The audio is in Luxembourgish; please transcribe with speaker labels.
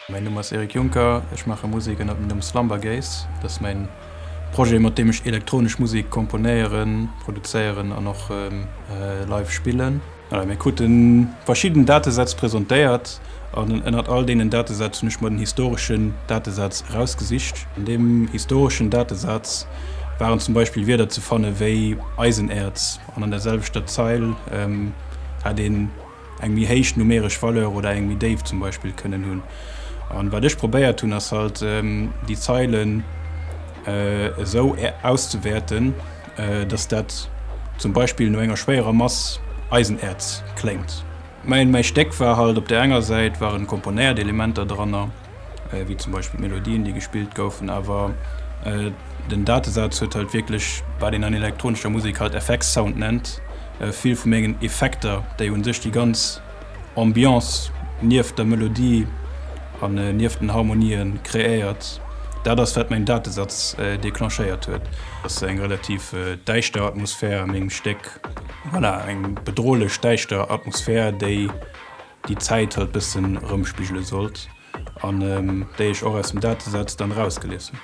Speaker 1: Mäin Numm ass Eric Juncker, ech maache Musek ënnert dem Numm Slumber Gaze. Dat ass mäin Projet mat deem ech elektronesch Musek komponéieren, produzéieren an och live spillen. Voilà, mir krute verschidden Datesätz presentéiert an ënnert all deenen Datesätz hunn ech mer den historeschen Datesaz erausgesicht. An deem historeschen Datesaz waren zum Beispill Wierder ze fanne wéi Eisenäerz an an der selwechter Zeil hat een eng méi héich numeresch Valeur oder eng méi déif zum Beispill kënnen hunn. An wat ech probéiert hunn, ass halt déi Zeilen esou auszewäerten, dass dat zum Beispill no enger schwéierer Mass Eisenäerz kléngt. Mäin mäi Stéck war halt, op där enger Säit waren komponéiert Elementer dranner, wéi zum Beispill d'Melodien déi gespillt goufen, awer den Datesaz huet halt wierklech, wat een an elektronescher Musek halt FX Sound nennt, vill vu mengen Effekter, déi un sech déi ganz Ambiance nieft der Melodie an nieft den Harmonien kreéiert. Dat ass wat mäin Datesatz declenchéiert huet. Ass eng relativ däischter Atmosphär a mengem Stéck. Voilà, eng bedrohlech däischter Atmosphär, déi déi Zäit halt bëssen erëmspigele sollt an déi ech och aus dem Datesatz dann erausgelies hunn.